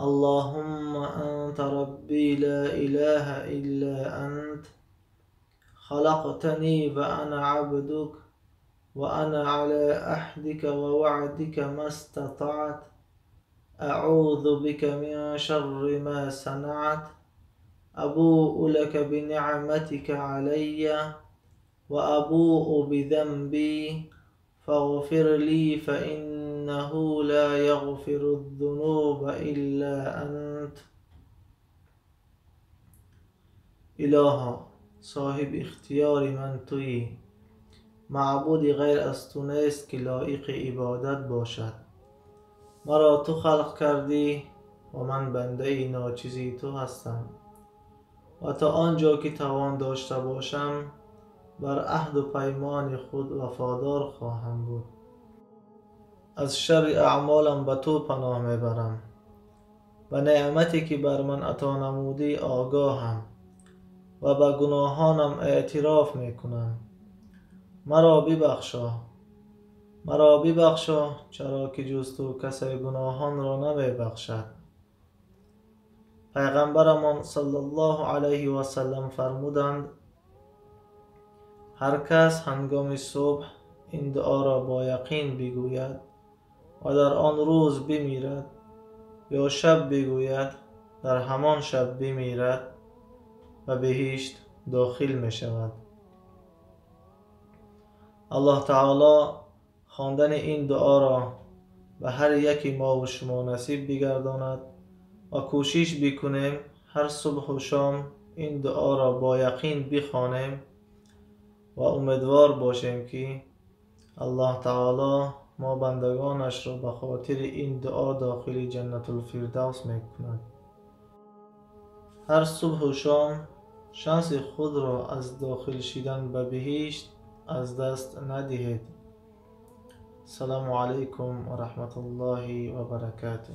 اللهم أنت ربي لا إله إلا أنت خلقتني وأنا عبدك وأنا على عهدك ووعدك ما استطعت أعوذ بك من شر ما صنعت أبوء لك بنعمتك علي وأبوء بذنبي فاغفر لي فإنه لا يغفر الذنوب إلا أنت. إلها صاحب اختیار من تویی، معبودی غیر از تو نیست که لایق عبادت باشد. مرا تو خلق کردی و من بنده ناچیزی تو هستم و تا آنجا که توان داشته باشم بر عهد و پیمان خود وفادار خواهم بود. از شر اعمالم به تو پناه میبرم. به نعمتی که بر من عطا نمودی آگاهم و به گناهانم اعتراف میکنم. مرا ببخشا، مرا ببخشا، چرا که جز تو کسی گناهان را نمیبخشد. پیغمبرمان صلی الله علیه و سلم فرمودند: هر کس هنگام صبح این دعا را با یقین بگوید و در آن روز بمیرد یا شب بگوید در همان شب بمیرد و بهشت داخل می شود. الله تعالی خواندن این دعا را به هر یکی ما و شما نصیب بگرداند و کوشش بکنیم هر صبح و شام این دعا را با یقین بخوانیم و امیدوار باشیم که الله تعالی ما بندگانش را به خاطر این دعا داخل جنت الفردوس میکند. هر صبح و شام شانس خود را از داخل شدن به بهشت از دست ندهید. السلام علیکم و رحمت الله و برکاته.